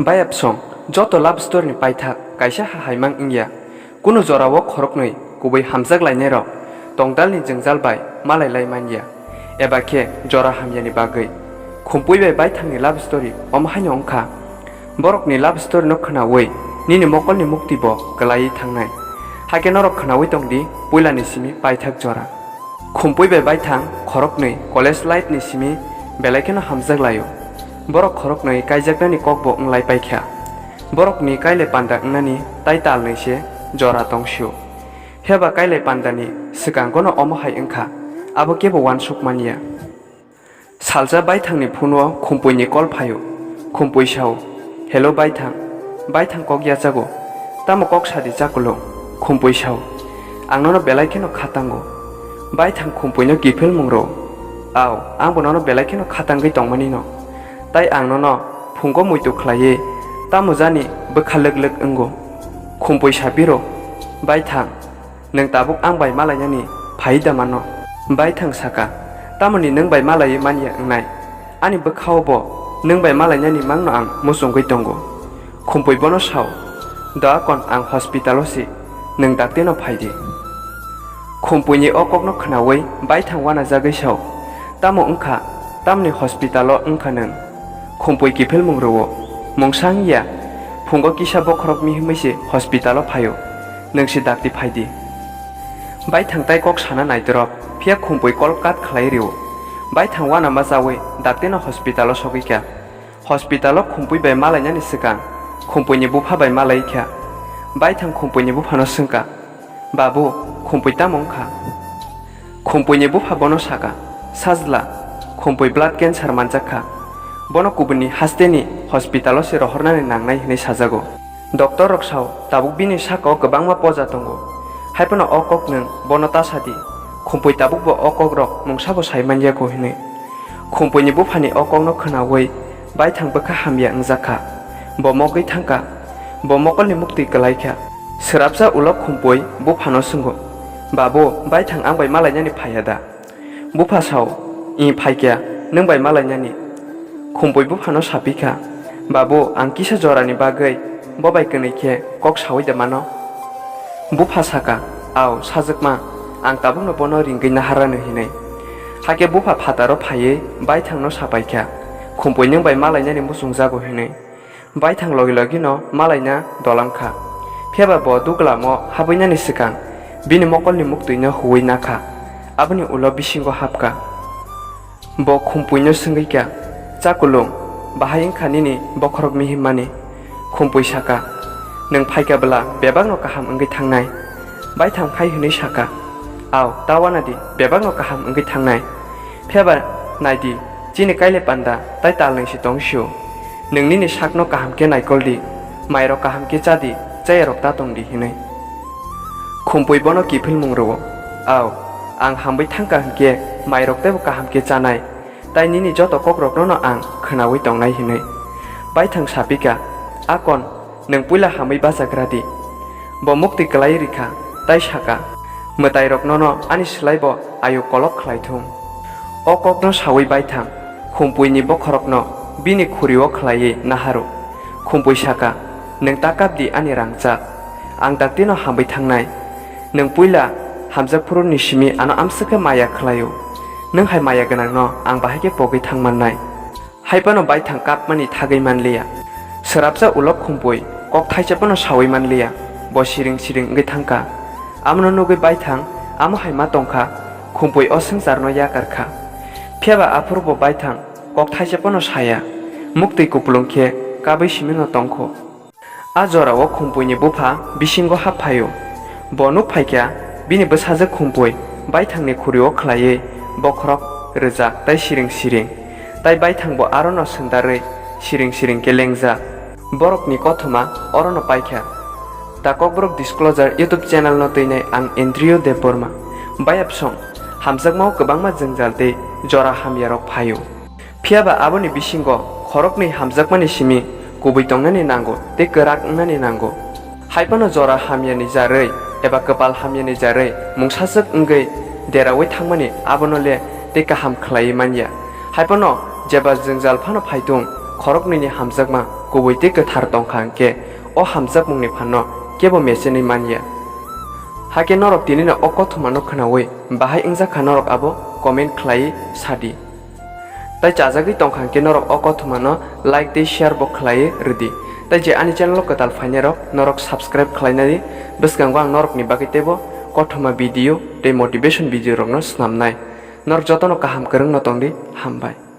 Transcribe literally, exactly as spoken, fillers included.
Bayapsong, joto love story ni paithak kaisa hahaimang wngya. Kunu jorao khoroknwi kubui hamjak lainairok tongdalni jwngjal bai malai lai manya, eba khe jora hamyani bagwi. Khumpui bai baithangni love story omo haino wngkha. Borokni love story no khwnaui nini mokolni mukti bo kwlaiwi thangnai. Hakhe norok khwnaui tongdi puilani simi paithak jora. Khumpui bai baithang khoroknwi college life ni simi belai kheno hamjak laio. Borok khoroknwi kaijaknani kok bo wnglai paikha. Borokni kailai panda wngnani tai talnwi se jora tongsio. Phiyaba kailai pandani swkangono omo hai wngkha, abo kebo uansuk manya. Salsa baithangni phone-o Khumpuini call phaio. Khumpui sao, "Hello baithang." Baithang kok yachago, "Tamo kok sadi chakulung?" Khumpui sao, "Ang nono belai kheno khatango." Baithang Khumpuino kiphilmung rwo, "Ao, angbo nono belai kheno khatangwi tongmani no. Tai ang nono phungo muitu khlaiwi tamo jani bwkha lwk lwk wngo." Khumpui sapiro, "Baithang, nwng tabuk ang bai malainani phai da mano?" Baithang saka, "Tamoni nwng bai malaiwi manya wngnai? Ani bwkhao bo nwng bai malainani mangno ang muchungwi tongo." Khumpui bono sao, "Doakon ang hospital-o si, nwng dakti no phai di." Khumpuini o kokno khwnaui baithang uanajagwi sao, "Tamo wngkha? Tamoni hospital-o wngkha nwng?" Khumpui kiphilmung rwo, "Mungsa wngya, phungo kisa bokhorok mihimwi se hospital-o phaio, nwng se dakti phai di." Baithang tai kok sana naidorop, phiya Khumpui call cut khlai rwo. Baithang uanama chaui dakti no hospital-o sogwi kha. Hospital-o Khumpui bai malainani swkang Khumpuini bupha bai malai kha. Baithang Khumpuini buphano swngkha, "Babu, Khumpui tamo wngkha?" Khumpuini bupha bono saka, "Sajla, Khumpui blood cancer manjak kha. Bono kubuni hasteni hospital-o se rohornani nangnai," hwnwi sajago. Doctor rok sao, "Tabuk bini saka-o kwbangma poja tongo. Hai phano o kok nwng bono ta sa di. Khumpui tabukbo o kokrok mungsabo sai manya kho," hwnwi. Khumpuini buphani o kokno khwnaui baithang bwkha hamya wngjak kha. Bo mogwi thang kha. Bo mokolni muktwi kwlai kha. Swrapsa ulo Khumpui buphano swngo, "Babu, baithang ang bai malainani phaiya da?" Bupha sao, "I phaikya, nwng bai malainani." Khumpui buphano sapikha, "Babu, ang kisa jorani bagwi bo bai kwnwi khe kok saui da mano?" Bupha saka, "Ao, sajwkma, ang tabukno bono ringwi naharano," hinwi. Hakhe bupha phataro phaiwi baithangno sapaikha, "Khumpui nwng bai malainani muchungjago," hinwi. Baithang logi logino malaina dolam kha. Phiyaba bo duglamo habwinani swkang bini mokolni muktwino huui nakha. Aboni ulo bisingo hapkha. Bo Khumpuino swngwi kha, "Chakulung, bahai wngkha nini bokhorok mihimmani?" Khumpui saka, "Nwng phaikha bwla bebakno kaham wngwi thangnai." Baithang hai hwnwi saka, "Ao, ta uanadi, bebakno kaham wngwi thangnai. Phiyaba naidi, chini kaile panda tai talnwi se tong sio. Nwng nini sakno kaham khe naikol di, mairok kaham khe cha di, chayarok ta tong di," hinwi. Khumpui bono kiphilmung rwo, "Ao, ang hamwi thangkha hwnkhe mairok teibo kaham khe chanai, tai nini joto kokrokno no ang khwnaui tongnai," hinwi. Baithang sapikha, "Akon, nwng puila hamwi bachagra di." Bo muktwi kwlai rikha, tai saka, "Mwtairok nono ani slai bo ayu kolok khlai thung." O kokno saui baithang Khumpuini bokhorokno bini khuri-o khlaiwi naharu. Khumpui saka, "Nwng ta kap di ani rangchak. Ang daktino hamwi thangnai. Nwng puila hamjak phuruni simi ano amswk khe maya khlaio. Nwng hai maya gwnangno ang bahai khe pogwi thang mannai." Hai phano baithang kapmani thagwi manliya. Swrapsa ulo Khumpui kok thaisa phano saui manliya, bo siring siring wngwi thangkha. Amono nugwi baithang amo hai ma tongkha, Khumpui o swngcharno yakar kha. Phiyaba aphuru bo baithang kok thaisa phano saya, muktwi kupulung khe kabwi simino tongkho. A jorao Khumpuini bupha bisingo hap phaio. Bo nuk phaikha, bini bwsajwk Khumpui baithangni khuri-o khlaiwi bokhorok rwjak tai siring siring. Tai baithang bo arono swndarwi siring siring khe lengjak. Borokni kothoma orono paikha. The Kokborok Disclosure YouTube channel-no twinai ang Andrew Debbarma. Bayapsong, hamjakmao kwbangma jwngjal tei jora hamyarok phaio. Phiyaba aboni bisingo khoroknwi hamjakmani simi kubui tongnani nango tei kwrak wngnani nango. Hai phano jora hamyani jarwi eba kwpal hamyani jarwi mungsaswk wngwi deraui thangmani abono le tei kaham khlaiwi manya. Hai phano jeba jwngjal phano phaitung, Khoroknwini hamjakma kubui tei kwthar tongkha hwnkhe, o hamjakmungni phanno kebo mechenwi manya. Hakhe norok tinino o kothomano khwnawi bahai wngjakha norok abo comment khlaiwi sadi. Tai chajagwi tongkha hwnkhe norok o kothomano like tei share bo khlaiwi rwdi. Tai je ani channel o kwtal phainairok norok subscribe khlainadi, bwskango ang norokni bagwi teibo kothoma video tei motivation video rokno snamnai. Norok jotono kaham kwrwngno tongdi, hambai.